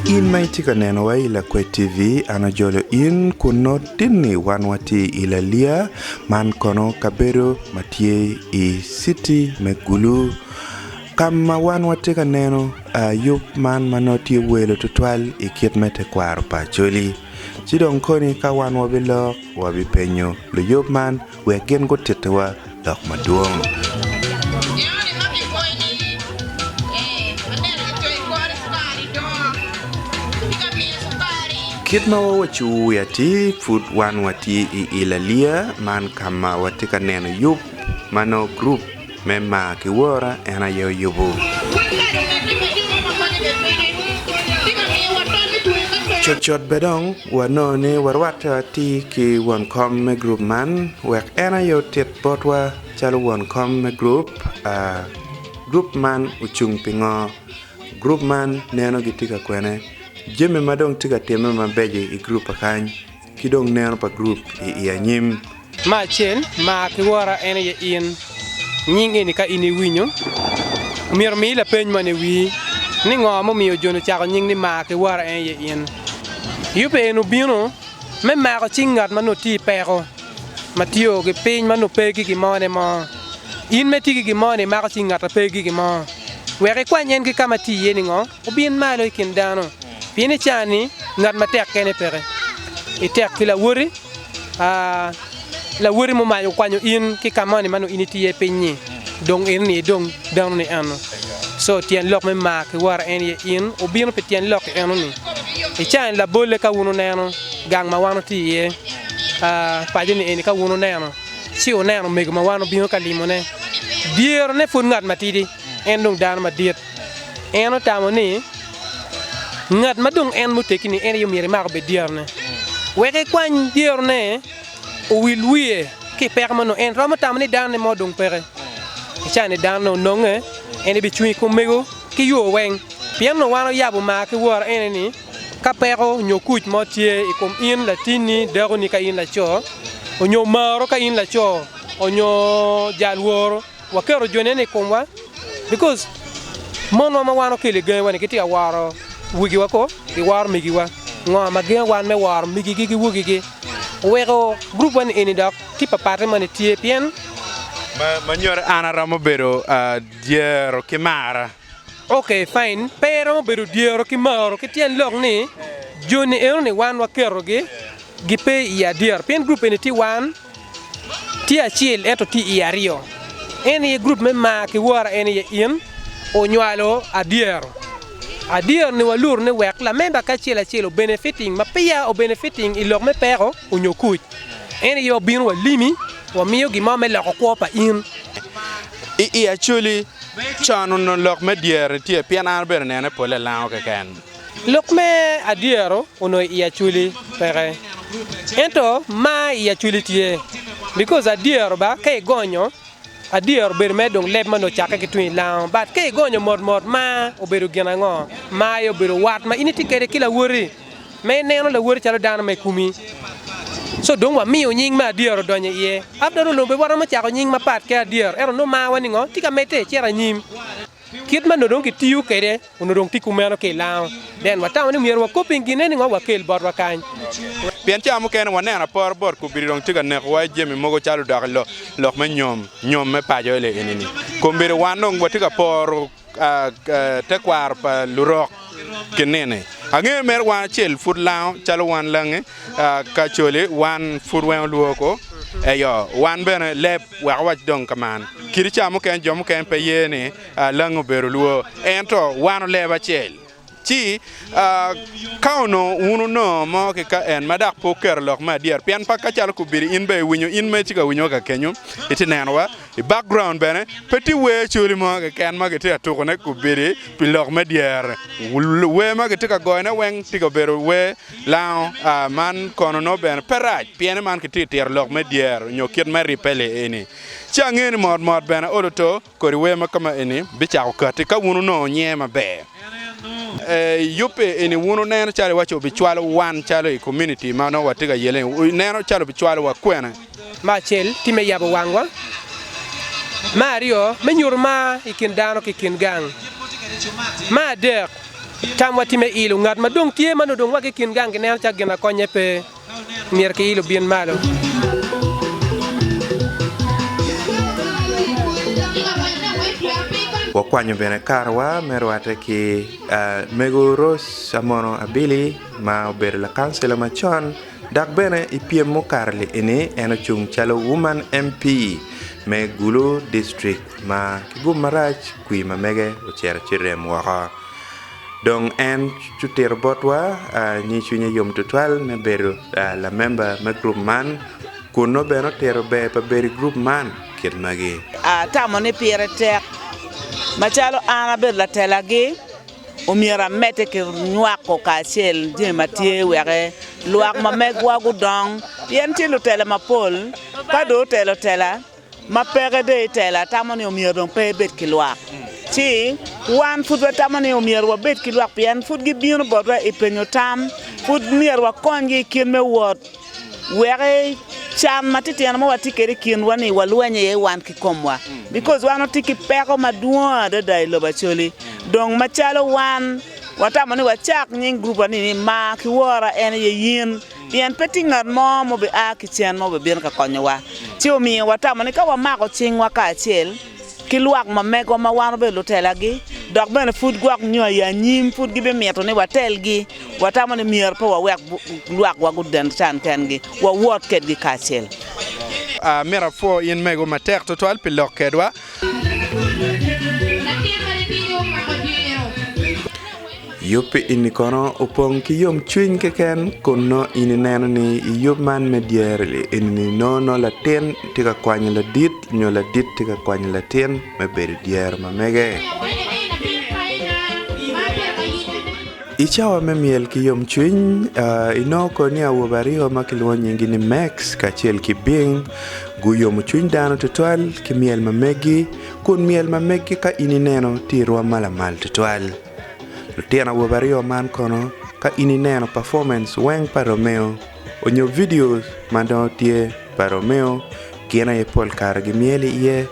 In ma itye ka nenowa i Lakwed TV, an ajolo in kun nongo tinni wan watye i Lalia, man kono kabedo ma tye i citi me Gulu ka ma wan watye ka neno yub man ma nongo tye welo tutwal i kit me tekwaro pa Acholi. Ci dong koni ka wan wabilok wabipenyo luyub man wek gin gutittiwa lok madwong. Kit ma wawaco wi atir, pud wan watye i Ilalia man ka ma watye ka neno yub ma nongo gurup me Mar ki Wora en aye oyubo. Cutcut bene dong wanongo ni warwatte atir ki won kom me gurup man wek en aye otit botwa calo won kom me gurup, gurup man ocung pi ngo, gurup man neno gitye ka kwene, jami ma dong tye ka timme mabeco i gurup pa kany ki dong neno pa gurup i anyim. Me acel, mar ki wora en aye in. Nying eni ka in iwinyo, myero omiyi lapeny moni i wii ni ngo mumiyo joni ocako nying ni mar ki wora en aye in. Yubbe eni obino me mako cing ngat ma nongo tye i peko, ma tye ki piny ma nongo pe ki gin mone mo. In ma itye ki gin mo-ni imako cing ngat ma pe ki gin mo wek ikwany en ki ka ma tye iye ni ngo? Obin malo i kin dano, pien i caa-ni ngat matek kene peke. Itek ki lawoti, lawoti mumayo okwanyo in ki ka moni ma nongo in itye iye piny-nyi, dong in-ni idong dano-ni eno. Co tyen lok me mar ki woro en aye in obino pi tyen lok eno-ni. I caa-ni labolle ka wun wuneno gang ma wan watye iye, paco-ni eni ka wun wuneno, ci wuneno omego ma wan obino ka limone, dyerone pud ngat matidi, en dong dano madit. En otamo ni, Ngat ma dong en muteggi-ni en aye myero emak obed dyerone, wek ekwany dyerone owil wiye ki i peko ma nongo en romo tamo ni danone mo dong peke. I ca-ni danone ononge, en ebicung i kom mego ki yo weng. Pien onongo wan oyabo mar ki wora ene ni, ka peko nyo kuc mo tye i kom in latinni, dakoni ka in laco, onyo maro ka in laco, onyo jal woro, Waketo jone ni i komwa because monwa ma wan okelo i gangiwa ni gitye ka woro wegiwa ko giworo megiwa ngo ma gengo wan me woro megigi ki wegigi oweko gurup wa ni eni dok tye papatte moni tye pien Ma nyuto an aromo bedo dyero ki mara. Ok fine pe iromo bedo dyero ki maro ki tyen lok ni joni eno ni wan waketogi gipe i adyera pien gurup eni tye wan Tye acel ento tye iye aryo. En aye gurup me mar ki wora en aye in onywalo adyero. Adyero ni waluro ni wek lamemba ki acel acel o benefiting ma peya o benefiting i lok me peko onyo kuc. En aye wabino walimi wamiyo gin mo me loko kwo pa in. I i Acholi, con onongo lok me dyere tye pien an abedo nene pole lango keken. Lok me adyero onongo i Acholi peke ento ma i Acholi tye because adyero ba ka igonyo adyero obedo mere dong leb ma onongo ocakke ki tung i lango but ka igonyo mot mot ma obedo gin ango? Ma aye obedo wat ma in itye kwede ki lawoti ma ineno lawoti calo dano ma i komi so dong wamiyo nying me adyero odonyo iye after all onongo bene waromo cako nying mapat ki adyero ento nongo marwa ni ngo tye ka medde cito anyim. Kit ma onongo dong kitiyo kwede onongo dong tye kumeno ki i lango. Then watamo ni myero wakoping gine ni ngo wakel botwa kany. Pien cawa mukene waneno aporo bot kombeddi dong tye ka nekowa i jami mogo calo dok i lok me nyom, nyom me paco eli eni-ni. Kombeddi wan dong watye ka poro tekwaro pa lurok ki nini. Angeyo mere wan acel pud lango calo wan langi kacoli wan pud weng olwoko eyo wan bene leb wek awac dong kaman. Kit ca mukene jo mukene pe ye ni langi obedo lwo ento wan oleb acel. Ci ka onongo wun onongo mo ki ka en ma dok pe wuketo lok me adyer pien pa ka calo kobedi in bene iwinyo in ma itye ka winyowa ka kenyo itye nenowa i background bene pe tye wer coli mo keken ma kitye ka tukone kobedi pi lok me dyere wer ma kitye ka goyone weng tye ka bedo wer lango man kono nongo bene pe rac pien man kitye ka tito lok me dyere nyo kit me ribbe li eni ci angeyo ni mot mot bene olo to Kodi wer ma kama eni bicako kati ka wun wunongo nyinge maber. Yubbe eni wun wuneno calo iwaci obicwalo wan calo i community ma nongo watye ka yele ni, wuneno calo obicwalo wa kwene? Me acel tye me yabo wangwa. Me aryo, me nyuto mar i kin dano ki i kin gang. Me adek, tamwa tye me ilo ngat ma dong tye ma nongo dong wa ki i kin gang gineno calo gin akonye pe, myero ki il obin malo. Wakwanyo bene karewa me rwatte ki Mego Rose Amono Abili ma obedo lakancila macon Dok bene i pyem mukato li eni en ocung calo Woman MP me Gulu District ma ki gum marac kwir ma mege ocito ci rem woko. Dong en otito botwa ni cwinye yom tutwal me bedo lamemba me gurup man kun nongo bene otito ber pa bedo i gurup man kit magi. Atamo ni pire tek macalo an abedo latelagi. Omyero amedde ki nywako kacel jami ma tye wek lwak ma megwa gudong pien tye lutela mapol ka dong otelo tela ma peke dong itela tamo ni omyero dong pe ebed ki lwak ci wan pud watamo ni omyero wabed ki lwak pien pud gibino botwa i penyo tam pud myero wakonygi i kit me wot Wek can matitino ma watye kwede i kinwa-ni walweny iye wan kikomwa, bikos wan watye ki peko madwong adada i lobo Acholi. Dong macalo wan watamo ni wacak nying gurupwa-ni ni Mar ki Wora En Aye In, pien pe tye ngat mo ma obia ki cen ma obibino ka konyowa. Ci omiyo watamo ni ka wamako cingwa kacel, ki lwak ma megwa ma wan wabedo lutelagi, dok bene pud gwok nyo i anyim pud gibimito ni watelgi, watamo ni myero pe wawek lwakwa guden can kengi, wawot kedgi kacel. Amito apwo in mego matek twatwal pi lok kedwa. Yub-pi eni kono opong ki yomcwiny keken kun nongo in ineno ni i yub man me dyere eni nongo nongo latin tye ka kwanyo ladit nyo ladit tye ka kwanyo latin me bedo dyere ma mege. I cawa me myel ki yomcwiny, inongo kono ni awobe aryo ma kilwongo nyinggi ni Max kacel ki Bing guyomo cwiny dano tutwal ki myel ma megi kun myel ma megi ka in ineno tye i rwom ma lamal tutwal. Lutino awobe aryo man kono ka in ineno performance weng pa Romeo onyo videos ma nongo tye pa Romeo gin aye pol kare gimyelo iye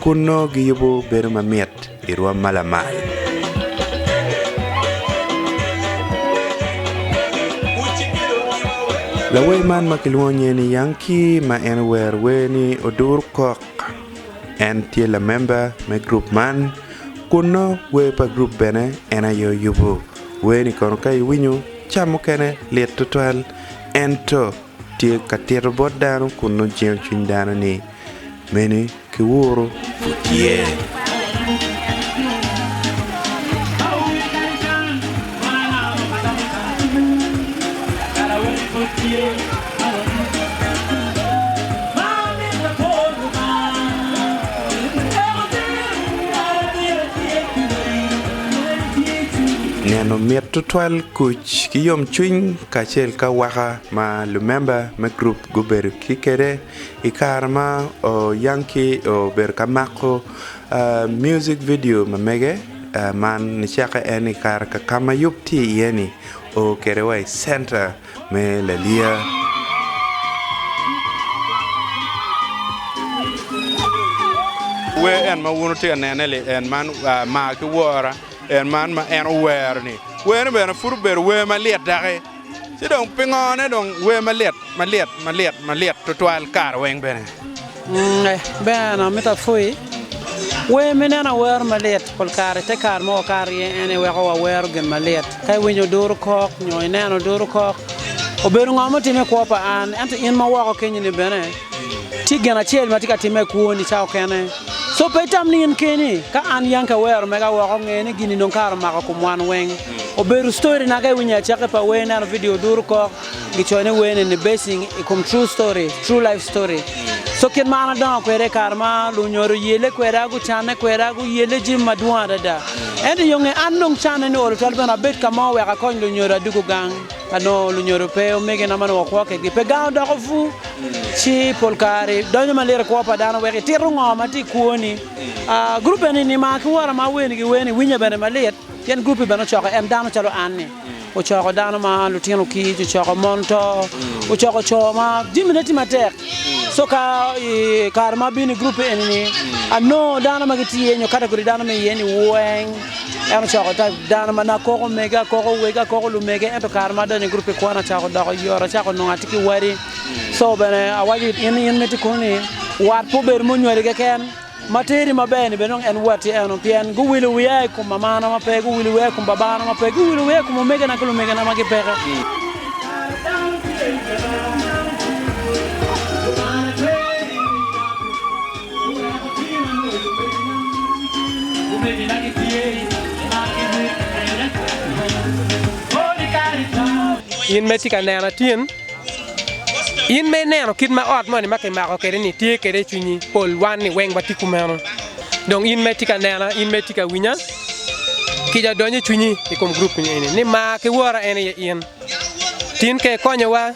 kun nongo giyubo bedo mamit i rwom ma lamal. Lawer man ma kilwongo nyinge ni Yankee ma en owero wer ni Odur Kok en tye lamemba me gurup man kun nongo wer pa gurup bene en aye oyubo. Wer-ni kono ka iwinyo ca mukene lit tutwal ento tye ka tito bot dano kun nongo jingo cwiny dano ni meni ki wuru pud tye. Neno mit tutwal kuc ki yomcwiny kacel ki awaka ma lumemba me gurup gubedo ki kwede i kare ma Yankee obedo ka mako music video ma mege man nicakke en i kare ka ka ma yub tye iye-ni o kwede wa i centa me laliya. Wer en ma wun wutye ka nene-li en man mar ki wora, en man ma en owero-ni. Wer-ni bene pud obedo wer malit daki. Ci dong pingone dong wer malit, malit, malit, malit tutwal kare weng bene? Ber, amito apwoyi. Wer me neno awero malit pol kare te kare ma wakato iye en aye weko wawero gin malit. Ka iwinyo oduru kok nyo ineno oduru kok, obedo ngo mutimme i kwo pa an ento in ma woko kenyi-ni bene tye gin acel ma tye ka timme i kwoni cawa okene. Co pe itam ni in keni, ka an yang ka awero mega woko nge ni gini dong kare omako kom wan weng. Obedo story na ka iwinyo i acakki pa wer ineno video oduru kok, Gicoyo ni wer eni basing i kom true story, true life story. So kit ma an adongo kwede i kare ma lunyodo oyelle kweda, gucanne kweda, guyelle jami madwong adada. Ento i yo nge an dong canne ni olo twal bene abed ka mo wek akony lunyodo adugu gang ka nongo lunyodo pe, omegina ma nongo wakwo kedgi pe. Gang odoko pur ci pol kare donyo malit i kwo pa dano wek itito ngo ma tye i kwoni. Gurup eni ni mar ki wora ma aweni ki wer ni winye bene malit pien gurup-pi bene ocoko en dano calo an-ni. Ocoko dano ma lutino kic, ocoko mon to, ocoko co ma jamine tye matek. So ka i kare ma abino i gurup eni ni anongo dano ma gitye iye nyo category dano ma iye ni weng en ocoko type dano ma akoko omege akoko wege akoko lumege ento kare ma adonyo i gurup pi kwan acako doko yot acako nongo atye ki wadi so bene awaco in in ma itye kunu ni wat pe obedo me onywali keken Ma teri maber-ni bene dong en watti eno, pien guwilo wiya i kom mamana ma pe, guwilo wiya i kom babana ma pe, guwilo wiya i kom omegina ki lumegina ma gipeke. In ma itye ka nena tin, In ma ineno kit ma ot moni ma kimako kwede-ni tye kwede i cwinyi, pol wan ni weng watye kumeno. Dong in ma itye ka nena, in ma itye ka winya, kica odonyo i cwinyi i kom gurup eni ni mar ki wora en aye in. Tin ka ikonyowa,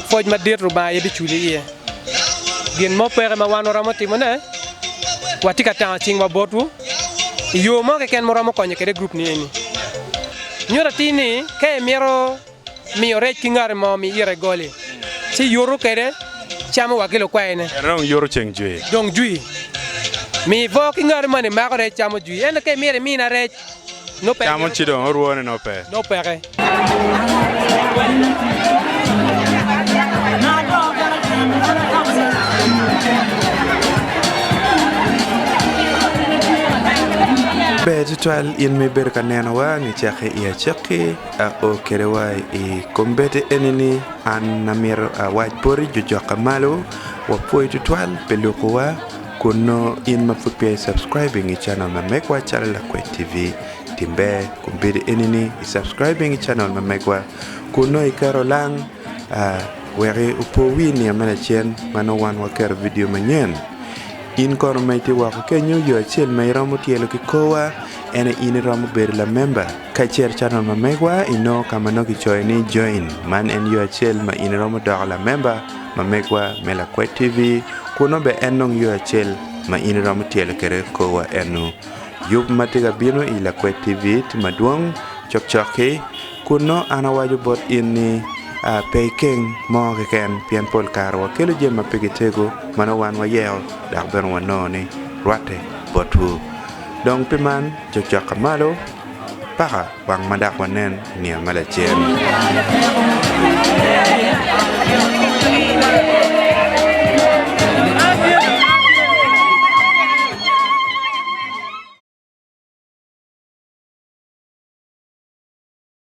pwoc madit Rubanga aye biculi iye. Gin mo peke ma wan waromo timone, watye ka tango cingwa botwu i yo mo keken ma wuromo konyo kwede gurup ni eni. Nyuto atir ni ka imito miyo rec ki ngati mo mi ite goli, ci yuto kwede camo wa ki lukwayine. En dong yuto ceng jwi. Dong jwi. Mi bo ki ngati moni mako rec camo jwi. Ento ka imito imina rec, nongo pe. Camo ci dong orwone nongo pe. Nongo peke. Ber tutwal in ma ibedo ka nenowa nicakke i acakki. Ao kwede wa i kombeddi eni ni an amito awac boti jo jokka malo wapwoyi tutwal pi lukowa kun nongo in ma pud peya i subscribing i channel ma megwa calo Lakwed TV tim ber kombeddi eni ni i subscribing i channel ma megwa kun nongo iketo lang wek opo wi nino me lacen ma nongo wan waketo vidio manyen. In kono ma itye woko kenyo yo acel ma iromo tyelo ki korwa en aye in iromo bedo lamemba. Ka icito i canal ma megwa, inongo ka ma nongo kicoyo ni Join. Man en yo acel ma in iromo doko lamemba ma megwa me Lakwed TV, kun nongo bene en dong yo acel ma in iromo tyelo kwede korwa eno. Yub ma tye ka bino i Lakwed TV tye madwong cokcok-ki, kun nongo an awaco bot in ni pe ikeng mo keken pien pol kare wakelo jami ma pe gitego ma nongo wan wayeko dok bene wanongo ni rwatte botwu. Dong pi man, cokcok-ka malo, paka wang ma dok wanen i nino ma lacen.